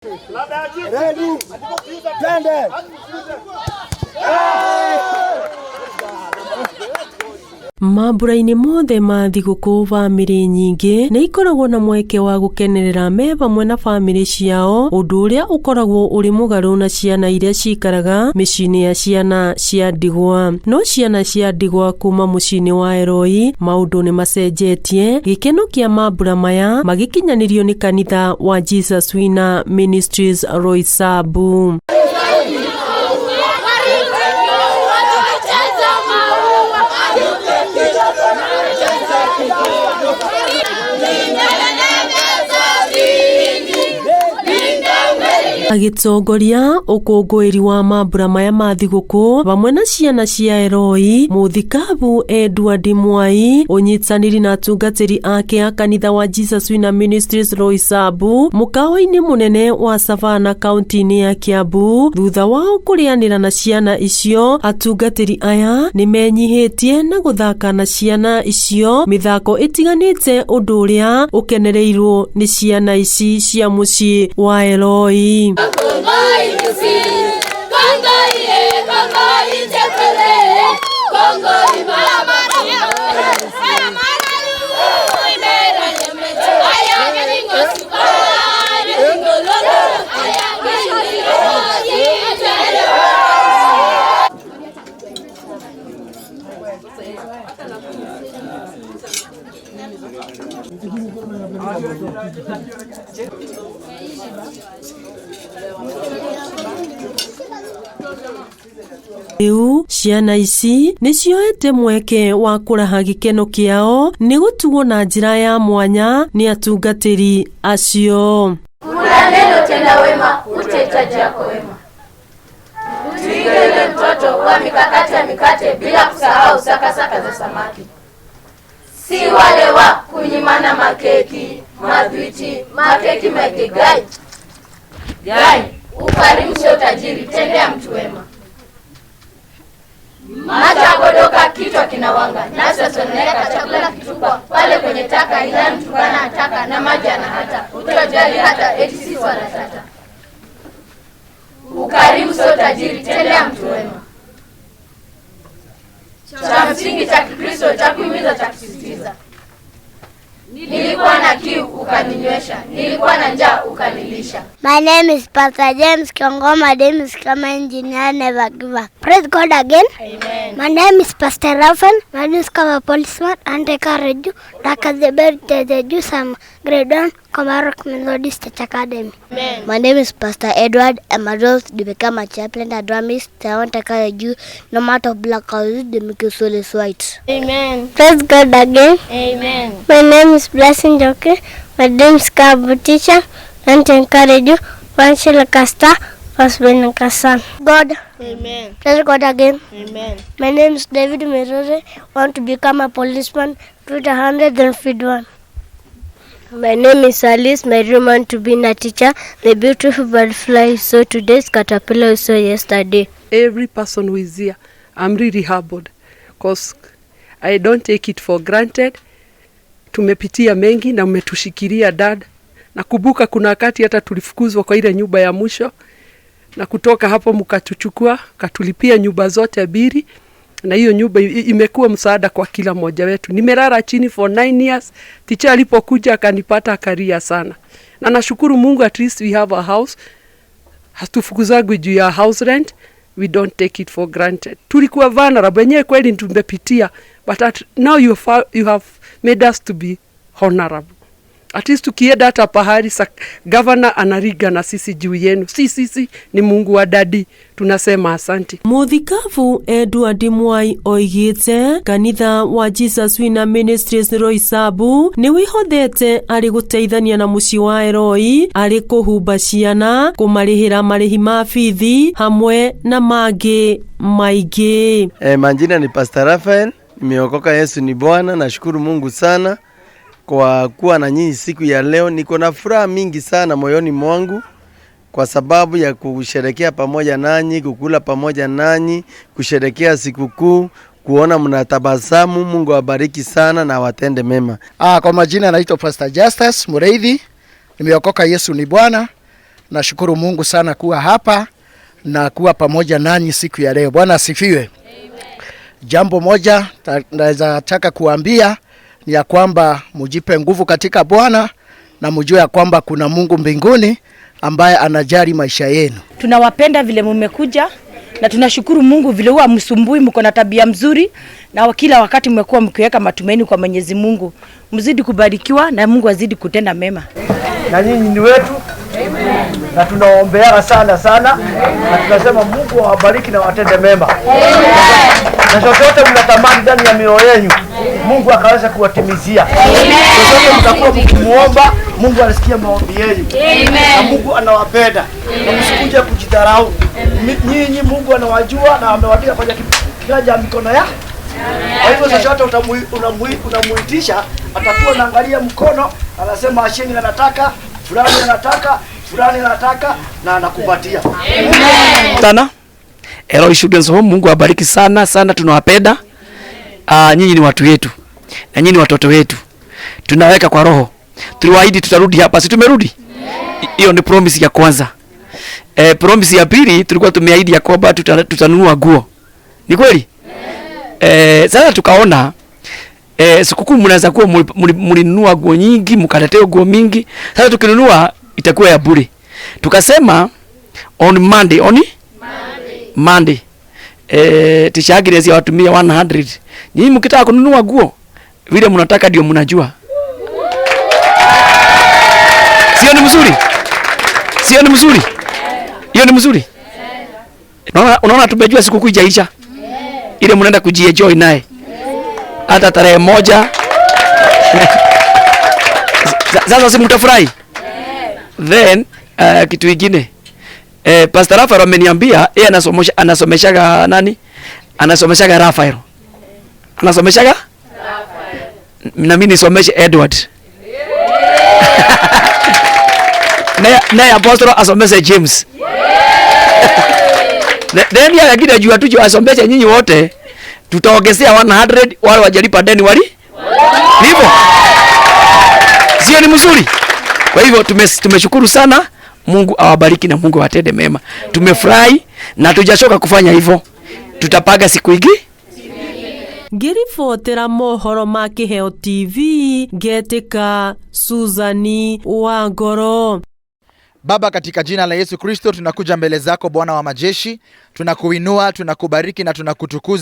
Ready. Twende. Mambura-inĩ mothe ma thigũkũ, bamĩrĩ nyingĩ nĩ ikoragwo na mweke wa gũkenerera me vamwe na bamĩrĩ ciao, ũndũ ũrĩa ũkoragwo ũrĩ mũgarũ na ciana iria cikaraga mĩciĩ-inĩ ya ciana cia ndigwa. No ciana cia ndigwa kuma mũciĩ-inĩ wa Eloi, maũndũ nĩ macenjetie. Gĩkeno kĩa mambura maya magĩkinyanĩrio nĩ kanitha wa Jesus Winner Ministries Roysambu. Agĩtongoria ũkũngũĩri wa mambura maya ma thigũkũ vamwe na ciana cia Eloi, mũthikabu Edward Mwai, ũnyitanĩri na atungatĩri ake a kanitha wa Jesus Winner Ministries Roysambu, mũkawa-inĩ mũnene wa Savannah kaunti-inĩ ya Kiambu. Thutha wao kũrĩanĩra na ciana icio, atungatĩri aya nĩ menyihĩtie na gũthaka na ciana icio mĩthako ĩtiganĩte, ũndũ ũrĩa ũkenereirwo nĩ ciana ici cia mũciĩ wa Eloi. Rĩu ciana ici nĩ cioete mweke wa kũraha gĩkeno kĩao nĩ gũtugwo na njĩra ya mwanya nĩ atungatĩri acio. Kula neno tenda wema, utahitaji yako wema. Tuige yule mtoto wa mikakati ya mikate, bila kusahau sakasaka za samaki. Si wale wa kunyimana makeki, madwiti, makeki meke gai. Gai, ukarimu sio utajiri, tendea mtu wema. Macho yagodoka, kichwa kinawanga, nafsi yasononeka, chakula kitupwa pale kwenye taka, ila mtukana ataka na maji anahata, utojali hata eti sisi wanatata. Ukarimu sio utajiri, tendea mtu wema. Cha msingi cha Kikristo, cha kuhimiza, cha kusisitiza. Nilikuwa na kiu ukaninywesha, nilikuwa na njaa ukanilisha. My name is Pastor James Kongoma, James Kama engineer, never give up. Praise God again. Amen. My name is Pastor Rafael. My name is Kama policeman and encourage you. Dr. Juice, grade 1, Komarok Methodist Church Academy. Amen. My name is Pastor Edward. I'm a adult to become a chaplain and drummist. I want to encourage you, no matter black or white, they make your soul is white. Amen. Praise God again. Amen. My name is Blessing Joke. My name is Kabu teacher. And to encourage you, one shall casta, first ben kasan. God. Amen. Praise God again. Amen. My name is David Mirore. Want to become a policeman, treat 100 and feed one. My name is Alice. My dream want to be a teacher. The beautiful butterfly saw today's caterpillar saw yesterday. Every person who is here, I'm really humbled because I don't take it for granted. Tumepitia mengi na umetushikilia dad. Nakumbuka kuna wakati hata tulifukuzwa kwa ile nyumba ya mwisho, na kutoka hapo mkatuchukua, katulipia nyumba zote mbili, na hiyo nyumba imekuwa msaada kwa kila mmoja wetu. Nimelala chini for 9 years. Teacher alipokuja akanipata akalia sana. Na nashukuru Mungu, at least we have a house. Hatufukuzagwi juu ya house rent. We don't take it for granted. Tulikuwa vulnerable wenyewe kweli, tumepitia, but now you have made us to be honorable. At least tukienda hata pahali governor anariga na sisi juu yenu. Si ni Mungu wa dadi, tunasema asante. Mũthikabu Edward Mwai oigĩte kanitha wa Jesus Winner Ministries Roysambu nĩ wĩhothete arĩ gũteithania na mũciĩ wa Eloi arĩ kũhumba ciana, kũmarĩhĩra marĩhi ma bithi hamwe na mangĩ maingĩ. Majina ni Pastor Rafael, nimeokoka, Yesu ni Bwana. Nashukuru Mungu sana kwa kuwa na nyinyi siku ya leo. Niko na furaha mingi sana moyoni mwangu kwa sababu ya kusherekea pamoja nanyi, kukula pamoja nanyi, kusherekea sikukuu, kuona mnatabasamu. Mungu awabariki sana na awatende mema. Kwa majina naitwa Pastor Justus Mureithi, nimeokoka, Yesu ni Bwana. Nashukuru Mungu sana kuwa hapa na kuwa pamoja nanyi siku ya leo. Bwana asifiwe. Jambo moja naweza taka kuambia ni ya kwamba mujipe nguvu katika Bwana na mjue ya kwamba kuna Mungu mbinguni ambaye anajali maisha yenu. Tunawapenda vile mumekuja na tunashukuru Mungu vile huwa msumbui, mko na tabia mzuri na kila wakati mmekuwa mkiweka matumaini kwa Mwenyezi Mungu. Mzidi kubarikiwa na Mungu azidi kutenda mema. Na nyinyi ni wetu. Amen. Na tunaombeana sana sana. Amen. Na tunasema Mungu awabariki na watende mema. Amen. Na chochote mnatamani ndani ya mioyo yenu, Mungu akaweza kuwatimizia. Chochote mtakuwa mkimuomba, Mungu anasikia maombi yenu. Na Mungu anawapenda. Na msikuje kujidharau. Nyinyi Mungu anawajua na amewatia kwenye kiganja mikono ya. Kwa hivyo chochote unamuitisha, atakuwa anaangalia mkono, anasema Asheni anataka, fulani anataka, fulani anataka na anakupatia. Amen. Sana. Eloi Children's Home, Mungu awabariki sana sana, tunawapenda. Nyinyi ni watu wetu na nyinyi ni watoto wetu. Tunaweka kwa roho. Tuliwaahidi tutarudi hapa, si tumerudi? Hiyo ni promise ya kwanza. Promise ya pili tulikuwa tumeahidi ya kwamba tutanunua nguo. Ni kweli? Sasa tukaona sikukuu mnaweza kuwa mlinunua nguo nyingi, mkaletea nguo mingi. Sasa tukinunua itakuwa ya bure. Tukasema on Monday, on Monday. Teacher Agnes watumia 100. Nyinyi mkitaka kununua nguo vile mnataka ndio mnajua. Sio ni mzuri? Sio ni mzuri? Hiyo ni mzuri? Unaona tumejua sikukuu haijaisha. Ile mnaenda kujienjoy naye. Hata tarehe 1. Sasa si mtafurahi? Then kitu kingine. Pastor Rafael ameniambia yeye anasomeshaga nani? Anasomeshaga Rafael. Anasomeshaga? Rafael. Na mimi nisomeshe Edward. Naye Apostle asomeshe James. Then ya lakini ajua tu asomeshe nyinyi wote. Tutaongezea 100 wale wajalipa deni wali? Hivyo. Sio ni mzuri? Kwa hivyo tumeshukuru sana. Mungu awabariki na Mungu awatende mema. Tumefurahi na tujachoka kufanya hivyo. Tutapaga siku igi. Ngiribotera mohoro ma Kiheo TV ngetika Suzani Wangoro. Baba, katika jina la Yesu Kristo tunakuja mbele zako Bwana wa majeshi, tunakuinua, tunakubariki na tunakutukuza.